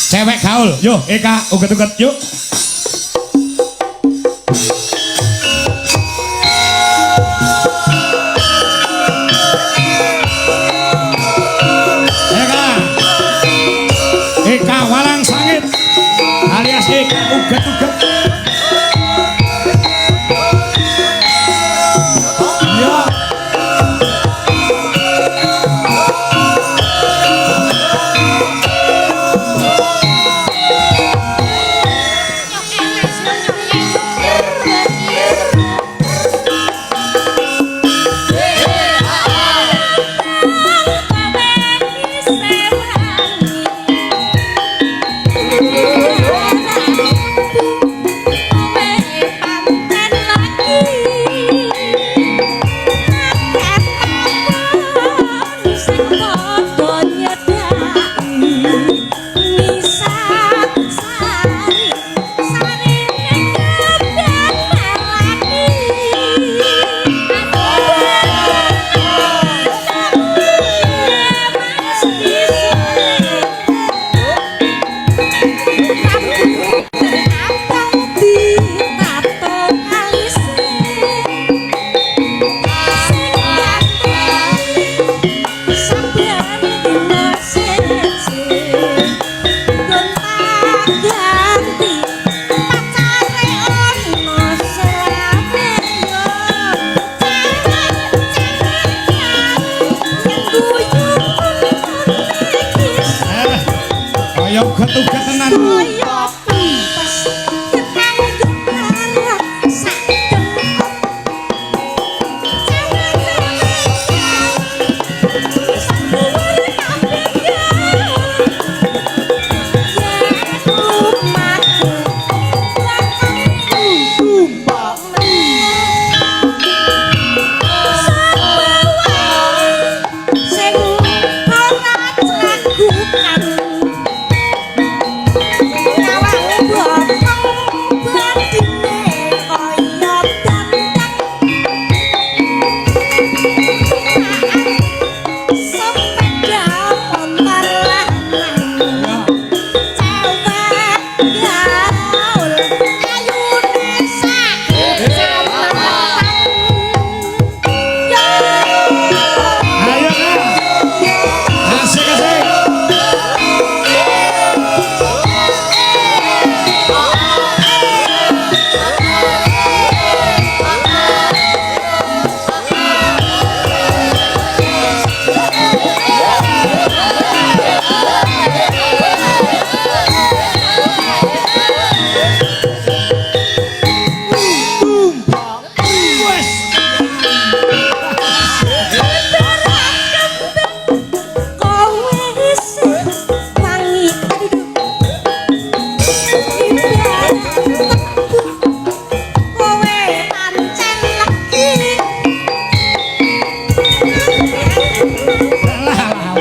Cewek gaul. Yo, Eka uget-uget yuk. Eka. Eka Walang Sangit alias Eka uget-uget. Yo. Kaya uget-uget tenan. Ayo Kak. Asik asik. Wes. Alah, alah, alah.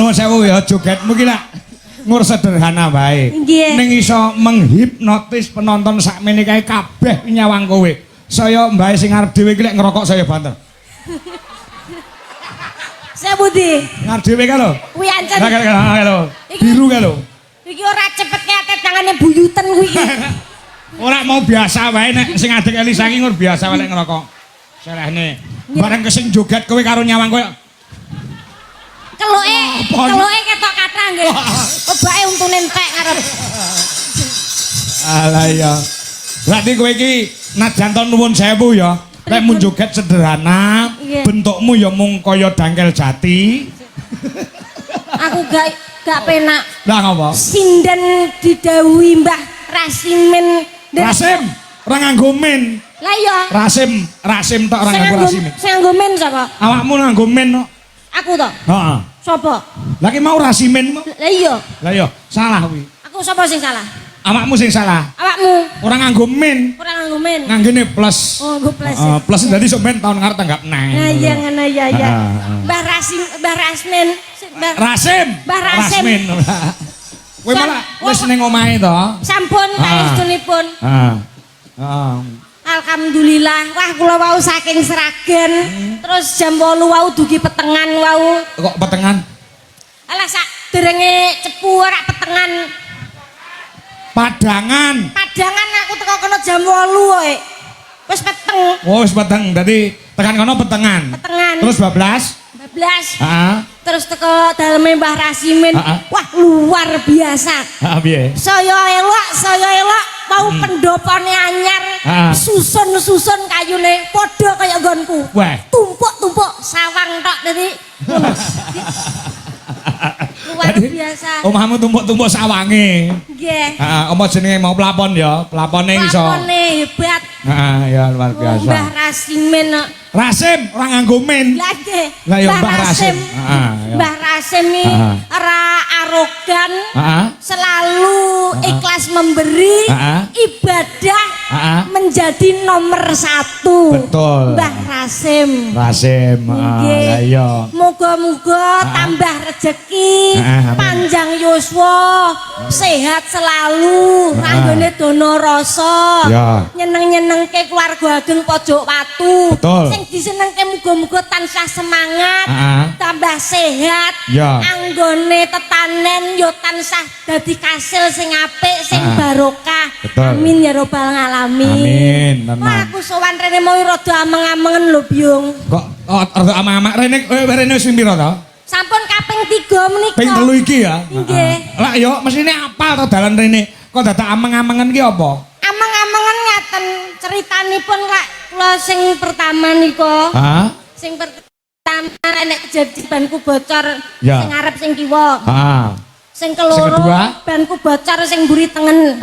Nuwun sewu ya, jogetmu ki lak ngur sederhana wae. Nggih. Ning iso menghipnotis penonton sakmene kae kabeh nyawang kowe. Saya mbae sing arep dhewe iki lek ngerokok saya banter. Saya budi. Ngarep dhewe kae lho. Kuwi ancen. Lah kae lho. Iki- Biru kae lho. Iki ora cepet kate tangane buyuten kuwi iki. Ora mau biasa wae nek sing adek Elisa iki ngur biasa wae nek ngerokok. Selehne. Bareng kesing joget kowe karo nyawang kowe. Keluke, Apa? keluke ketok kathah nggih. Obake untune entek ngarep. Alah iya. Berarti kowe iki najan to nuwun sewu ya. Lek mun joget sederhana, bentukmu ya mung kaya dangkel jati. Aku gak penak. Lah ngopo? Sinden didhawuhi Mbah Rasimin. Rasim, ora nganggo men. Lah iya. Rasim, Rasim tok ora Sing nganggo nganggo Rasimin. sing nganggo men sapa? Awakmu nganggo men kok. Aku to. Heeh. Sapa? Lah ki mau Rasimin mau. Lah iya. Lah iya, salah kuwi. Aku sapa sing salah? Awakmu sing salah. Awakmu Ora nganggo men, ora nganggo men. nganggene plus. Oh, nganggo plus. Heeh, plus dadi sok men tahun ngarep tanggap nang. Nah iya ngono iya iya. Heeh. Mbah Rasim, Mbah Rasmin, Mbah Rasim. Mbah Rasim. Rasmin. Kowe malah wis ning omahe to? Sampun pangestunipun. Heeh. Heeh. Alhamdulillah. Wah kula wau saking Sragen. Terus jam 8 wau dugi petengan wau. Kok petengan? Alah sak derenge Cepu ora petengan. Padangan. Padangan aku teko kono jam 8 wae. Wis peteng, Oh, wis peteng. Dadi tekan kono petengan. Petengan. Terus bablas? 12. Heeh. Terus teko daleme Mbah Rasimin. Wah, luar biasa. Heeh, piye? Saya elok mau pendopone anyar, susun-susun kayune padha kaya nggonku. Wah. Tumpuk-tumpuk sawang tok dadi ngono. Luar Dadi, biasa. Omahmu tumpuk-tumpuk sawange. Nggih. Heeh, apa jenenge mau plafon ya? Plafone iso. Plafone hebat. Heeh, ya luar biasa. Mbah Rasimin kok. Rasim ora nganggo men. Lah nggih. Lah ya Mbah Rasim. Heeh, ya. Mbah Rasim iki ora arogan, selalu ikhlas memberi, ibadah menjadi nomor satu. Betul. Mbah Rasim. Rasim, heeh, Nggih. lah iya. Moga-moga tambah rezeki, Amin. Panjang yuswa, sehat selalu, anggone dono rasa. Nyeneng-nyenengke keluarga ageng Pojok Watu. Betul. Sing disenengke muga-muga tansah semangat, tambah sehat. Anggone tetanen yo tansah dadi kasil sing apik, sing barokah. Amin ya robbal alamin. Amin, tenan. Wah, aku sowan rene mau rada ameng-amengen lho, Byung. Kok oh, rada amang-amang rene rene wis ping pira to? Sampun kaping 3 menika. Ping 3 iki ya. Nggih. Lah yo mesine apal to dalan rene. Kok dadak ameng-amengen ki apa? Ameng-amengen ngaten ceritanipun lak kula sing pertama nika. Hah? Sing pertama nek kejadian banku bocor sing ngarep sing kiwa. Heeh. Sing keloro Sing kedua? Banku bocor sing mburi tengen.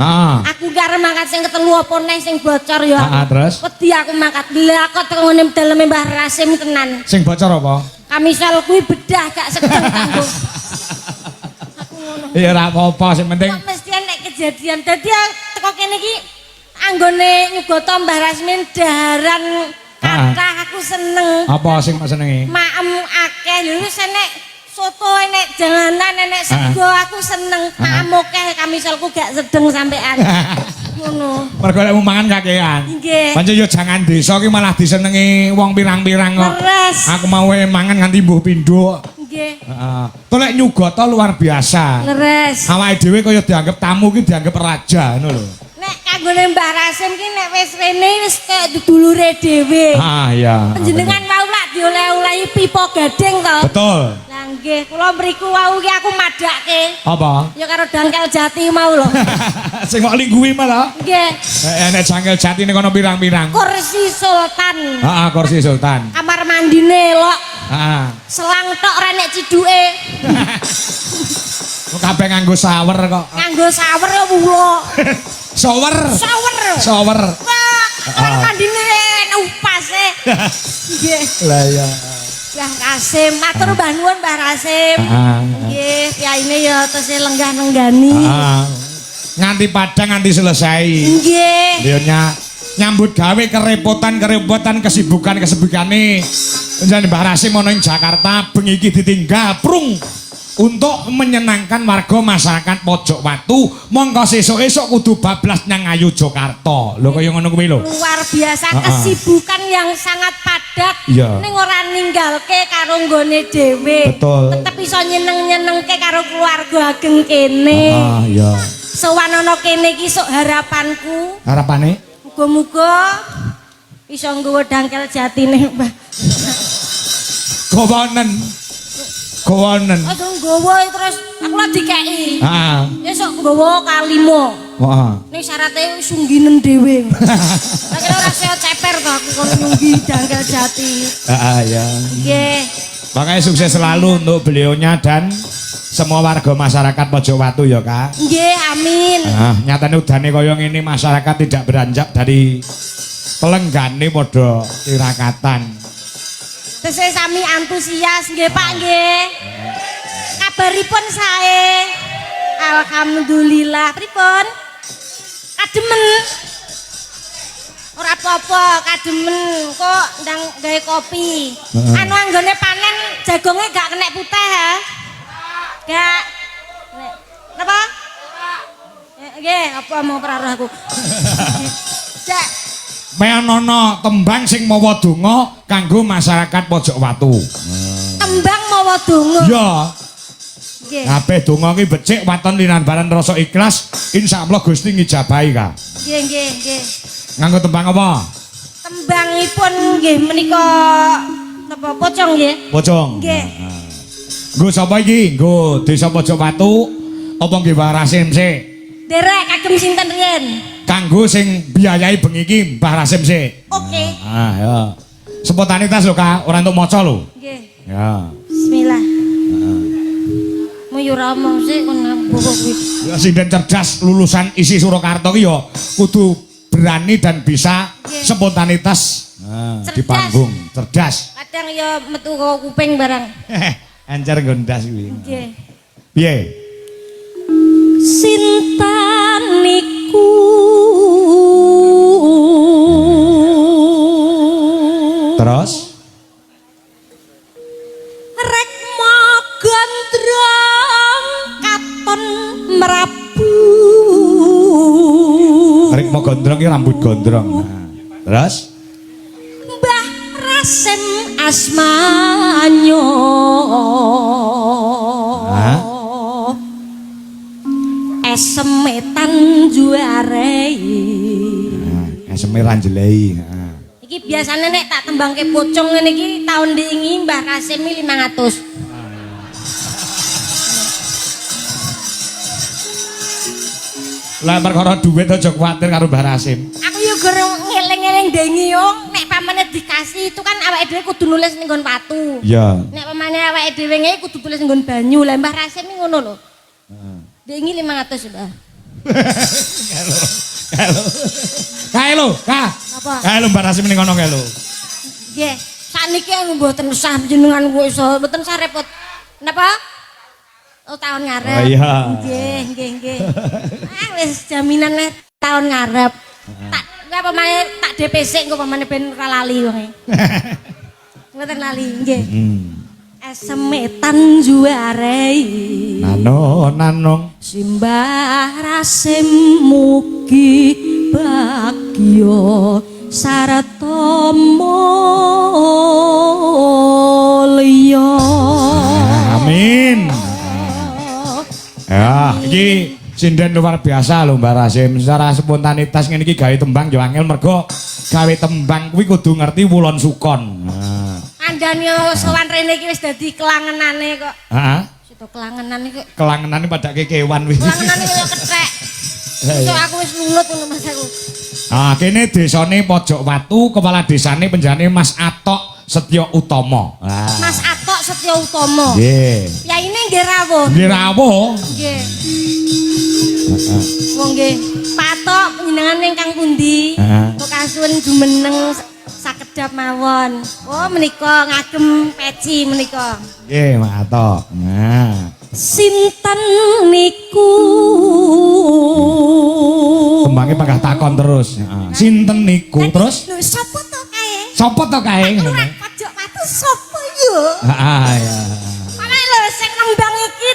Aku ki arep mangkat sing ketelu apa neh sing bocor ya. Heeh, terus? Wedi aku mangkat. Lah kok teko ngene daleme Mbah Rasim tenan. Sing bocor apa? Kamisal kuwi bedah gak sedeng kanggo. Aku ngono. Ya ora apa-apa, sing penting Kok mesti nek kejadian. Dadi teko kene iki anggone nyugata Mbah Rasmin daharan kathah aku seneng. Apa sing mbok senengi? Maem akeh lho wis enek soto, enek janganan, enek sego, aku seneng. Maem akeh kamisalku gak sedeng sampean. Ngono. Mergo lek mangan kakean. Nggih. Pancen yo jangan desa ki malah disenengi wong pirang-pirang kok. Leres. Aku mau mangan nganti mbuh pindho. Nggih. Heeh. To lek nyugata luar biasa. Leres. Awake dhewe kaya dianggap tamu ki dianggap raja ngono lho. Nek kanggone Mbah Rasim ki nek wis rene wis kaya dulure dhewe. Ah iya. Panjenengan wau lak dioleh-olehi pipa gading to. Betul. Lah nggih, kula mriku wau ki aku madhakke. Apa? Ya karo dangkel jati mau lho. Sing kok lingguwi malah. Nggih. Nek jangkel jati ning kono pirang-pirang. Kursi Sultan. Heeh, kursi sultan. Kamar mandine elok, Heeh. selang tok ora nek ciduke. Kok kabeh nganggo shower kok. Nganggo shower ya wulo. Shower. Shower. Shower. Wah, kamar mandine upase. Nggih. Lah iya. Mbah Rasim, matur mbah nuwun Mbah Rasim. Nggih, piyaine ya tesih lenggah nenggani. Heeh. Nganti padang nganti selesai. Nggih. Dia nyambut gawe kerepotan-kerepotan kesibukan-kesibukane. Jan Mbah Rasim ana ing Jakarta bengi iki ditinggal prung. Untuk menyenangkan warga masyarakat Pojok Watu, mongko sesuk-esuk kudu bablas nyang Ngayogyakarta. Lho, kaya ngono kuwi lho. Luar biasa kesibukan yang sangat padat. Ning ora ninggalke karo nggone dhewe. Tetep iso nyeneng-nyenengke karo keluarga ageng kene. Ah, iya. Sowan ana kene iki sok harapanku Harapane? Muga-muga iso nggawa dangkel jatine, Mbah. Gowonen. Gowonen. Aja nggawa terus aku lah dikeki. Heeh. Ya sok nggawa kalimo. Heeh. Ning syarate sungginen dhewe. Tak kira ora saya ceper to aku kono nyunggi dangkel jati. Heeh, ya. Nggih. Makanya sukses selalu untuk beliaunya dan semua warga masyarakat Pojok Watu ya, Kak. Nggih, amin. Ah, nyatane udane kaya ngene masyarakat tidak beranjak dari pelenggane padha tirakatan. Tesih sami antusias nggih, Pak, nggih. Kabaripun sae. Alhamdulillah. Pripun? Kademen. Ora apa-apa, kademen kok ndang gawe kopi. Anu anggone panen jagongnya gak kena putih ha? Gak. Nek. Napa? Nggih, apa mau peraruh aku. Cek. Meanono tembang sing mawa donga kanggo masyarakat Pojok Watu. Tembang mawa donga. Ya, Nggih. kabeh donga ki becik waton linambaran rasa ikhlas, insyaallah Gusti ngijabahi, Kak. Nggih, nggih, nggih. Nganggo tembang apa? Tembangipun nggih menika napa, pocong nggih? Pocong. Nggih. Nggo sapa iki? Nggo Desa Pojok Watu apa nggih Mbah Rasim sik? Derek kagem sinten riyen? Kanggo sing biayai bengi iki Mbah Rasim sik. Oke. Ah, ya. Spontanitas lho, Kak, ora entuk maca lho. Nggih. Ya. Bismillah. Mu yo ora omong sik kon ngomong kuwi. Ya sinden cerdas lulusan ISI Surakarta ki ya kudu berani dan bisa spontanitas di Cerdas. panggung, cerdas. Kadang ya metu kok kuping barang. Ancar nggondas kuwi. Nggih. Piye? Sinten niku? Terus? Rekma gondrong katon merabu. Rikma gondrong ki rambut gondrong. Nah. Terus? Mbah Rasim asmanyo. Hah? Esemetan juarei. Nah, eseme ranjelei. Heeh. Iki biasanya nek tak tembangke pocong ngene iki taun diingi Mbah Rasim iki 500. Lah perkara duit aja kuwatir karo Mbah Rasim. Aku yo guru ngeling-eling dengi yo nek pamane dikasih itu kan awake dhewe kudu nulis ning nggon watu. Iya. Nek pamane awake dhewe ngene kudu tulis nggon banyu. Lah Mbah Rasim iki ngono lho. Heeh. Dengi 500, Mbah. Kae lho, Kak. Apa? Kae lho Mbah Rasim ning kono kae lho. Nggih, sakniki aku mboten usah jenengan kok iso, mboten usah repot. Napa? Oh, tahun ngarep. Oh, iya. Nggih, nggih, nggih. Ah wis jaminan nek tahun ngarep. Tak apa pamane tak DP sik engko pamane ben ora lali wonge. Mboten lali, nggih. Esemetan juarei. Nano nanong. Simbah Rasim mugi bagya sarta mulya. Amin. Ya, iki sinden luar biasa lho Mbah Rasim. Secara spontanitas ngene iki gawe tembang yo angel mergo gawe tembang kuwi kudu ngerti wulon sukon. Nah. Kandhane sowan rene iki wis dadi kelangenane kok. Heeh. Sito kelangenan iki. Kelangenane padake kewan wis. Kelangenane kaya kethek. Sok aku wis nunut ngono Mas aku. Ah, kene desane Pojok Watu, kepala desane penjane Mas Atok Setyo Utomo. Ah. Mas Atok Setyo Utomo. Nggih. Yaine nggih rawuh. Nggih rawuh. Nggih. Wong nggih. Pak Atok panjenengan ingkang pundi? Heeh. Kok kasuwun jumeneng sakedap mawon. Oh menika ngagem peci menika. Nggih, Mas Atok. Nah. Sinten niku? Tembange panggah takon terus. Heeh. Sinten niku terus? Lho sapa to kae? Sapa to kae? Lurah Pojok Watu sapa yo? Heeh, ya. Makane lho sing nembang iki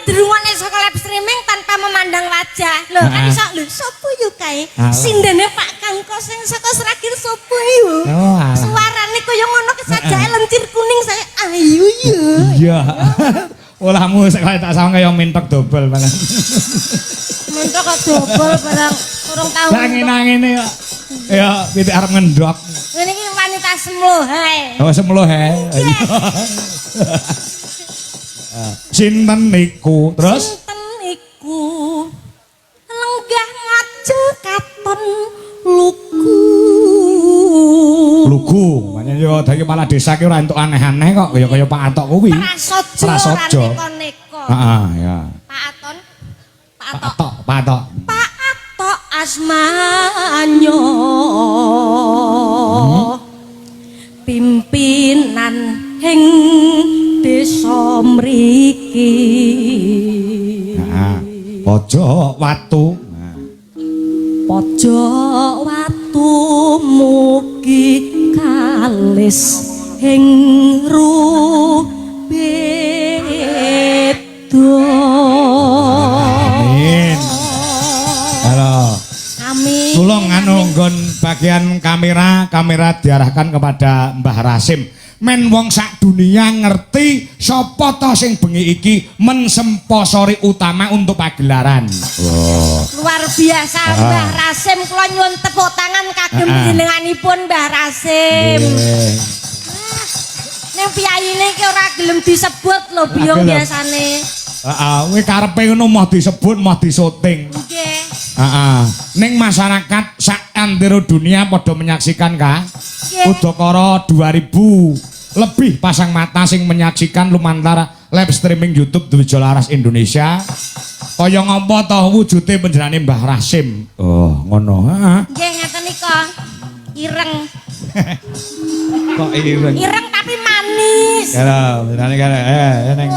Lho kan Ah. iso lho sapa yo kae? Alah. Sindene Pak Kangko sing saka Sragen sapa yo? Oh, alah. Suarane kaya ngono kesajake lencir kuning saya ayu yo. Iya. Olahmu sik kaya tak sawang kaya mentok dobel malah. Mentok kok dobel barang urung tau. Lah ngene-ngene kok. Ya pitik arep ngendok. Ngene iki wanita semloh hae. Oh, semloh he. Sinten niku? Terus Sinten iku lenggah ngajeng katon lugu. Lugu. Makanya yo dadi kepala desa ki ora entuk aneh-aneh kok kaya kaya Pak Atok kuwi. Prasaja ora Prasaja. neko-neko. Heeh, ya. Pak Aton, Pak Pak Atok. Atok, Pak Atok. Pak Atok asmanyo. Pimpinan ing desa mriki. Heeh. Pojok watu. Nah. Pojok watu mugi kalis ing rubeda. Amin. Halo. Amin. Tulung anu nggon bagian kamera, kamera diarahkan kepada Mbah Rasim. Men wong sak dunia ngerti sapa to sing bengi iki mensponsori utama untuk pagelaran. Oh. Luar biasa Ah. Mbah Rasim, kula nyuwun tepuk tangan kagem Ah. panjenenganipun Mbah Rasim. Nggih. Ning piyayine iki ora gelem disebut lho biyong gelem. biasane. Heeh, kuwi karepe ngono moh disebut, moh disyuting. Nggih. Heeh. Ning masyarakat sak antero dunia padha menyaksikan ka. Nggih. Udakara 2000 lebih pasang mata sing menyaksikan lumantar live streaming YouTube Dwijo Laras Indonesia. Kaya ngopo to wujude panjenengane Mbah Rasim? Oh, ngono. Heeh. Nggih ngaten nika. Ireng. Kok ireng? Ireng tapi manis. Ya, panjenengane kan ning